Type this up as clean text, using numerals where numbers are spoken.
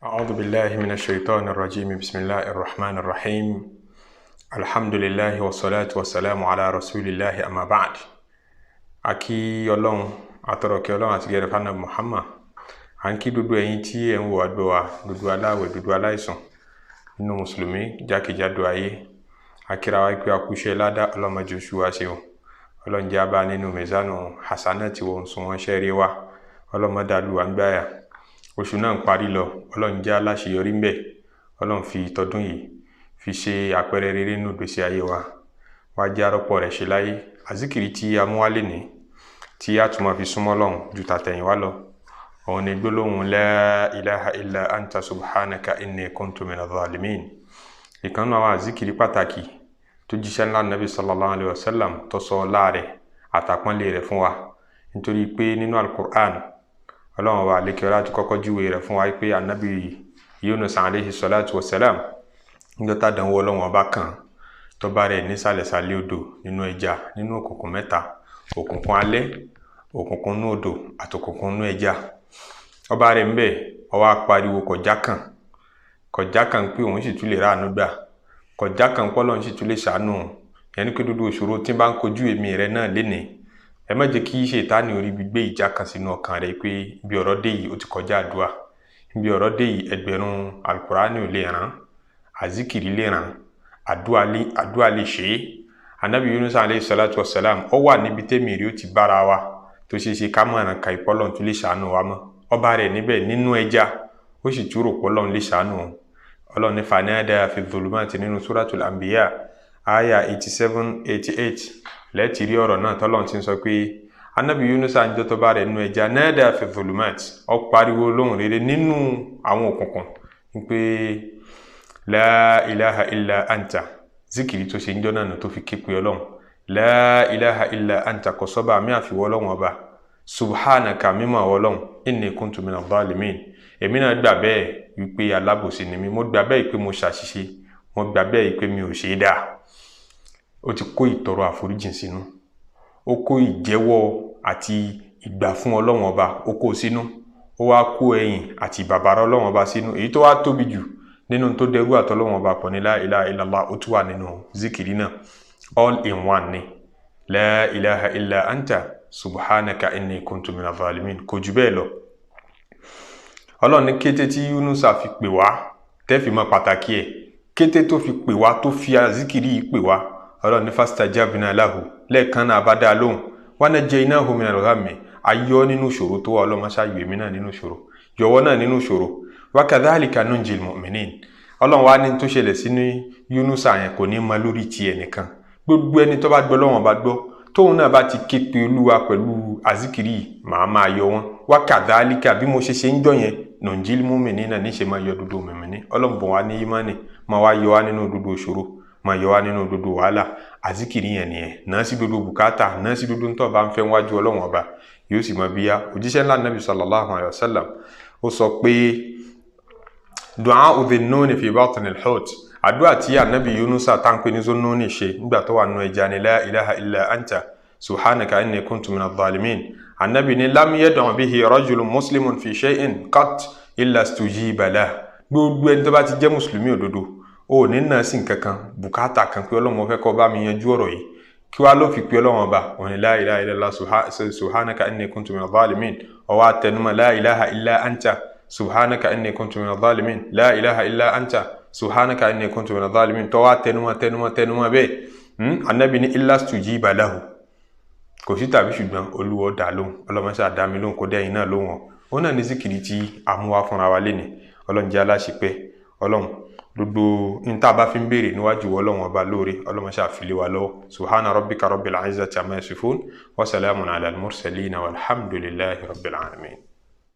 أعوذ بالله من الشيطان الرجيم. بسم الله الرحمن الرحيم. الحمد لله والصلاة والسلام على رسول الله، أما بعد. A kí Ọlọ́run, atọrọ kí Ọlọ́run àti gẹrẹ fana Muhammad. À ń kí gbogbo ẹ̀yin tí ẹ ń wò wá, gbọ́ wa, gbogbo aláwẹ̀, gbogbo aláìsàn nínú mùsùlùmí jákèjádò ayé. Akíra wa pé akúṣe ládá, ọlọ́mọdé oṣù wa ṣe o. Ọlọ́run jẹ́ abá nínú mizanu hasanati wọn sún wọn ṣẹ́rí wa. Ọlọ́mọdé àlùwà ń gbáyà. Oṣù náà ń parí lọ, Ọlọ́run jẹ́ aláṣeyọrí ń bẹ̀. Ọlọ́run fi tọdún yìí fi ṣe àpẹẹrẹ rere nínú ìgbésí ayé wa, wá jẹ́ arọ́pọ̀ rẹ̀ ṣe láyé. Àzíkìrì tí a mú wálé ní tí a tún máa fi súnmọ́ Ọlọ́run ju tàtẹ̀yìnwá lọ, òun ni gbólóhùn la ilaha illa anta subhanaka inni kuntu minadh dhalimin. Ìkànnì àwọn àzíkìrì pàtàkì tó jíṣẹ́ ńlá Nabi sallallahu alayhi wa sallam tó sọ láàrẹ̀ àtàpọ́nlé rẹ̀ fún wa, nítorí pé nínú Al-Qur'an, Ọlọ́run wa àlekè ọlá ti kọ́kọ́ júwe rẹ̀ fún wa pé Anabi Yunus alayhi salatu wa salam, níjọ́ tàdánwò Ọlọ́run ọba kan tó bá rẹ̀ nísàlẹ̀sàlẹ̀ odò, nínú ẹja, nínú òkùnkùn mẹ́ta: òkùnkùn alẹ́, òkùnkùn nú odò àti òkùnkùn nú ẹja. Ọba rẹ̀ ń bẹ̀, ó wá pariwo, kọjá kan kọjá kan pé òun sì tún lè ráàánú gbà, kọjá kan pọ́lọ́run sì tún lè ṣàánú òun. Ìyẹn ni pé gbogbo ìṣòro tí bá ń kojú èmi rẹ náà lénìí, ẹ má jẹ́ kí ṣètánì orí gbígbé ìjà kan sínú ọkàn rẹ pé ibi ọ̀rọ̀ dé yìí, ó ti kọjá àdúrà, ibi ọ̀rọ̀ dé yìí, ẹgbẹ̀rún alukurani ò lè ràn, azikiri lè ràn, àdúrà lè ṣe é. Anabi Yunus alayhi salatu wa salam, ó wà níbi tẹ́mi rí ó ti bára wa tó ṣe é ṣe ká mọ̀ràn ka ìpọ́lọ́n tó lè ṣàánú wa mọ́. Ọba rẹ̀ níbẹ̀ nínú ẹja, ó sì túrò pọ́lọ́n lè ṣàánú òun. Ọlọ́run ní fanada fi dhulumati nínú Suratul Anbiya, aya 87, 88, lẹ́ẹ̀tì rí ọ̀rọ̀ náà tọ́lọ́run ti ń sọ pé Anabi Yunus àǹjọ́ tó bá rẹ̀ nínú ẹja, nada fi dhulumati, ó pariwo lóhùn rere nínú àwọn òkùnkùn pé la ilaha illa anta. Zikiri tó ṣe ń jọ́ náà tó fi ké pe Ọlọ́run, la ilaha illa anta, kò sọ́ba àmì àfiwọ́ Ọlọ́run ọba, subhanaka, mímọ́ Ọlọ́run, inni kuntu minadh dhalimin. Èmi náà gbà bẹ́ẹ̀ wípé alábòsí ni mí, mo gbà bẹ́ẹ̀ pé mo ṣàṣìṣe, mo gbà bẹ́ẹ̀ pé mi ò ṣe é dáa. Ó ti kó ìtọrọ àforíjìn sínú, ó kó ìjẹ́wọ́ àti ìgbà fún Ọlọ́run ọba, ó kó sínú, ó wá kó ẹ̀yìn àti ìbàbàrà Ọlọ́run ọba sínú. Èyí tó wá tóbi jù nínú tó dẹrú àtọlọ́run ọba pọ̀ ní la ilaha illallah, ó tún wà nínú zikiri náà. All in one ni la ilaha illa anta subhanaka inni kuntu minadh dhalimin, kò jù bẹ́ẹ̀ lọ. Ọlọ́run ní kété tí Yunusa fi pè wá, tẹ́fì mọ́ pàtàkì ẹ̀, kété tó fi pè wá, tó fi azikiri yìí pè wá, Ọlọ́run ní fastajabna lahu, lẹ́ẹ̀kan náà bá dá a lóhùn, wa najjaynahu minal ghammi, ayọ́ nínú ìṣòro tó wà. Ọlọ́run ṣáàyò èmi náà nínú ìṣòro, yọ̀wọ́ náà nínú ìṣòro. Wa kadhalika nunjil mu'minin. Ọlọ́run wá ní tó ṣẹlẹ̀ sínú Yunusa yẹn kò ní mọ lórí tiẹ̀ nìkan. Gbogbo ẹni tó bá gbọ́ lọ́wọ́n bá gbọ́, tóun náà bá ti ké pe Olúwa pẹ̀lú azikiri yìí, màá máa yọ wọn. Wa kadhalika, bí mo ṣe ṣe ń jọ yẹn, nunjil mu'minina, níṣe máa yọ dúdú mùmíní. Ọlọ́run bọ̀ wá ní ìmánì, máa wá yọ wá nínú dúdú ìṣòro, máa yọ wá nínú dúdú wàhálà. Azikiri yẹn nìyẹn náà sí dúdú bùkátà náà sí dúdú ntọ́ bá ń fẹ́ wájú Ọlọ́run ọba, yóò sì máa bíyá. Òjíṣẹ́ ńlá Nabi sallallahu alayhi wa sallam, ó sọ pé du'a Dhinnuni fi batni al-hut, àdúrà tí Anabi Yunusa táǹpé ní Zunnuni ṣe nígbà tó wà nù ẹja ni la ilaha illa anta subhanaka inni kuntu minadh dhalimin. Anabi ní lam yad'u bihi rajulun muslimun fi shay'in qat illa stujiba lahu. Gbogbo ẹni tó bá ti jẹ́ mùsùlùmí òdodo, ó ní náà sí nǹkan kan, bùkátà kan, pé Ọlọ́run, mo fẹ́ kó bá mi yanjú ọ̀rọ̀ yìí, kí wàá ló fi pé Ọlọ́run ọba òun ni la ilaha illallah subhanaka inni kuntu minadh dhalimin. Ọwọ́ àtẹnumọ́ la ilaha illa anta subhanaka inni kuntu minadh dhalimin, la ilaha illa anta subhanaka inni kuntu minadh dhalimin, tọ́wọ́ àtẹnumọ́, tẹnumọ́, tẹnumọ́ bẹ́ẹ̀. Anabi ní illa stujiba lahu, kò sí tàbí ṣùgbọ́n, Olúwa dá lóhùn. Ọlọ́mọṣẹ́ àdámi lóhùn, kó dẹ́yìn náà lóhùn. Ọ́ òun náà ní zikiri tí a mú wá fúnra wa lénìí. Ọlọ́run jẹ́ aláṣepẹ́. Ọlọ́run, gbogbo níta bá fi ń béèrè níwájú Ọlọ́run ọba lóore, Ọlọ́mọṣẹ́ àfilé wa lọ́wọ́. Subhana rabbika rabbil izzati amma yasifun wa salamun ala al-mursalin walhamdulillahi rabbil alamin.